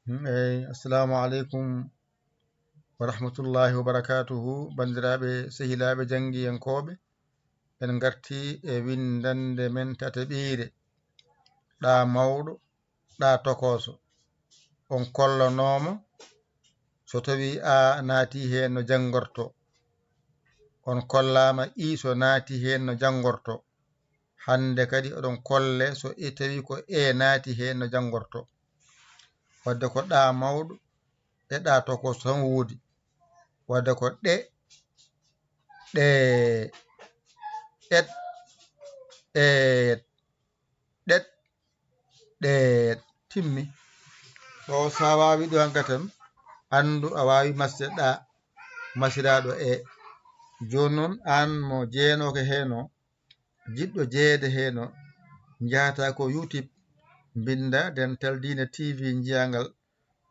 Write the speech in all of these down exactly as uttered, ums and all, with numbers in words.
Hmm, eyi, assalamu aleykum wa rahmatullahi wa barakatuhu. Banndiraaɓe, sehilaaɓe, janngiyankooɓe, en ngartii e winndannde men tataɓiire, ɗa mawɗo, ɗa tokooso. On kollanooma so tawii A naatii heen no janngortoo. On kollaama I so naatii heen no janngortoo. Hannde kadi oɗon kolle so e tawi ko E naati heen no janngorto. Wadde ko ɗa mawɗo e ɗa tokooso tan woodi. Wadde ko ɗe, ɗe, et, et, ɗet, ɗeet. Timmi. Ɗo so a waawi ɗo hankatan, anndu a waawi masde ɗa, masiraaɗo E. Jooni noon, aan mo jeenooke heen o, jiɗɗo jeyeede heen o, njahata ko YouTube, mbinnda Dental Diine T V njiyangal,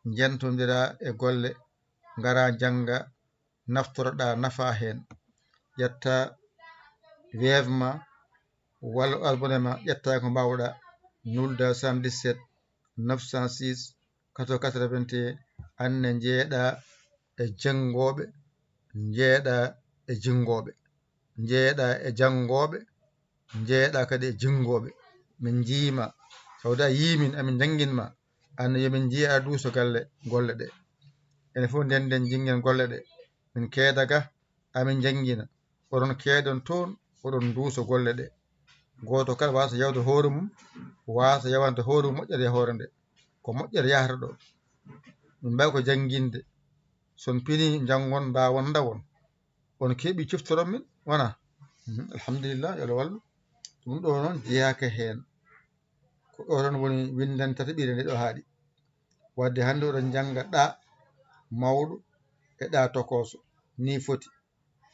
njentondira e golle, ngara njannga, naftoroɗa nafa heen. Ƴetta Wave ma walla abonné ma, ƴetta ko mbaawɗa, nul deux cent dix-sept neuf cent six quatre-vingt-quatre-vingt-un, aan ne njeeɗa e janngooɓe, njeeɗa e jinngooɓe, njeeɗa e janngooɓe, njeeɗa kadi e jinngooɓe. Min njiima, tawde a yii min, amin njanngin ma, aan ne yo min njii aɗa duuso galle, golle ɗe. Enen fof ndenden, njanngen golle ɗe. Min keeda ga, amin njanngina. Oɗon keedon toon, oɗon nduuso golle ɗe. Gooto kala waasa yawde hoore mum, waasa yawande hoore mum moƴƴere e hoore nde. Ko moƴƴere yahata ɗo. Min mbaawi ko jannginde. So on pinii, njanngon, mbaawon, ndawon. On keɓii ciftoron min? Wonaa? Mhm, alhamdulillah, yo Allah wallu. Ɗum ɗo noon jeyaaka heen. Ko ɗo tan woni winndannde tataɓiire nde ɗo haaɗi. Wadde hannde oɗon njannga ɗa mawɗo e ɗa tokooso. Nii foti.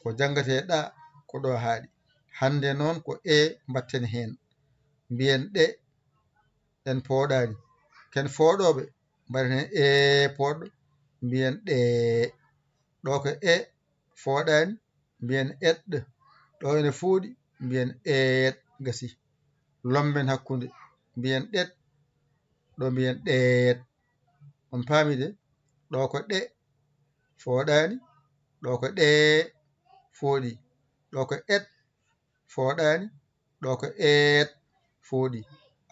Ko janngetee ɗa ko ɗo haaɗi. Hannde noon ko E mbaɗten heen. Mbiyen ɗe, en pooɗaani. Ken fooɗooɓe, mbaɗen heen E pooɗɗo, mbiyen ɗee. Ɗo ko E fooɗaani, mbiyen eɗ. Ɗo ene fooɗi, mbiyen eet, gasi. Lomben hakkunde, mbiyen ɗeɗ, ɗo mbiyen ɗeet. On paami de? Ɗo ko ɗe fooɗaani, ɗo ko ɗee fooɗi, ɗo ko eɗ fooɗaani, ɗo ko eet fooɗi.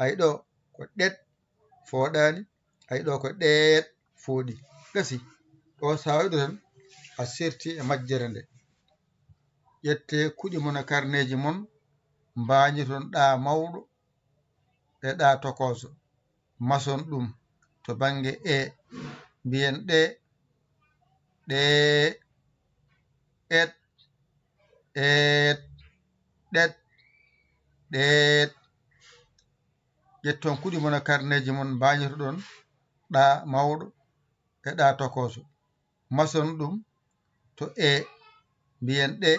Ay, ɗo ko ɗeɗ fooɗaani, ay, ɗo ko ɗeet fooɗi. Gasi. Ɗo so a waɗi ɗo tan, a serti e majjere nde. Ƴette kuɗi mon e karneeji mon, mbañiton ɗa mawɗo e ɗa tokooso. Mason ɗum to bannge E. Mbiyen ɗe, ɗee, eɗ, eet, ɗeɗ, ɗeet. Ƴetton kuɗi mon e karneeji mon, mbañotoɗon ɗa mawɗo e ɗa tokooso. Mason ɗum to E. Mbiyen ɗe,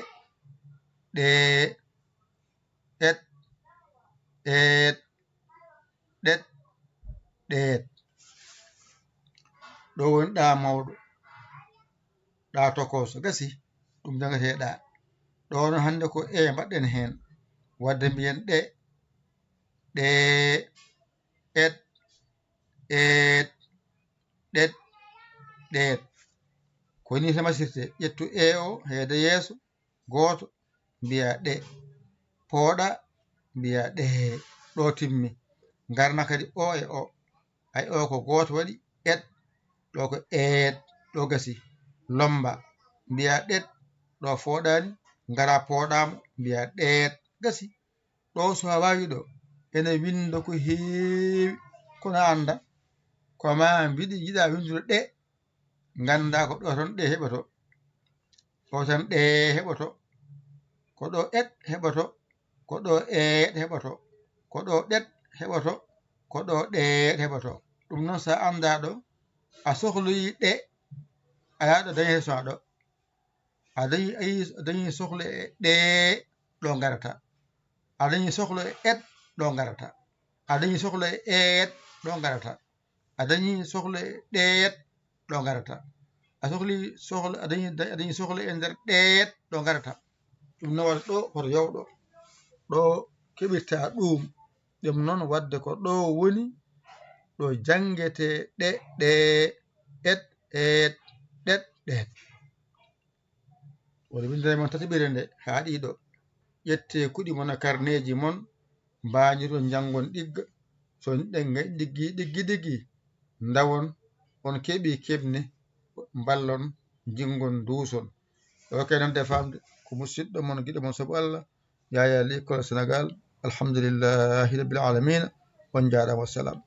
ɗee, eɗ, eet, ɗeɗ, ɗeet. Ɗo woni ɗa mawɗo, ɗa tokooso, gasi, ɗum janngetee ɗa. Ɗo no hannde ko E mbaɗɗen heen. Wadde mbiyen ɗe, ɗee, eɗ, eet, ɗeɗ, ɗeet. Ko ni tan masirte. Ƴettu E o, heede yeeso, gooto, mbiya ɗe. Pooɗa, mbiya ɗee. Ɗo timmi. Ngarna kadi O e O. Ay, O ko gooto waɗi, eɗ. Ɗo ko eet. Ɗo gasi. Lomba, mbiya ɗeɗ. Ɗo fooɗaani, ngara pooɗaama, mbiya ɗeet. Gasi. Ɗo so a waawi ɗo, ene winnda ko heewi, kono a annda. Ko ma mbiɗi yiɗa winndude ɗe, ngannda ko ɗo tan ɗe heɓoto. Ɗo tan ɗe heɓoto. Ko ɗo eɗ heɓoto. Ko ɗo eeɗ heɓoto. Ko ɗo ɗeɗ heɓoto. Ko ɗo ɗeeɗ heɓoto. Ɗum noon, so a annda ɗo, a sohloyi ɗe, a yaha ɗo dañete so a ɗo. A dañi, a yi-, a dañi sohla e ɗee, ɗo ngarata. A dañi sohla e eɗ, ɗo ngarata. A dañi sohla e eet, ɗo ngarata. A dañi sohla e ɗeet, ɗo ngarata. A sohli sohla, a dañi, a dañi sohla e nder ɗeet, ɗo ngarata. Ɗum nawata ɗo, hoto yaw ɗo. Ɗo keɓirta ɗum. Ɗum noon, wadde ko ɗo woni ɗo janngetee ɗe, ɗee, ɗet, eet, ɗet, ɗeet. Woni winndere mon tataɓire nde haa ɗiɗo. Ƴettee kuɗi mon e karneeji mon, mbaajodon njanngon ɗigga. So ɗen ɗiggi, ɗiggi, ɗiggi, ndawon on keɓii keɓne, mballon, njinngon, nduuson. Ɗo kay nande famde ko musidɗo mon, giɗo mon sabu Allah, Yaya L'école Sénégal. Alhamdulillahi Rabbil Alamina. On njaaraama, wassalam.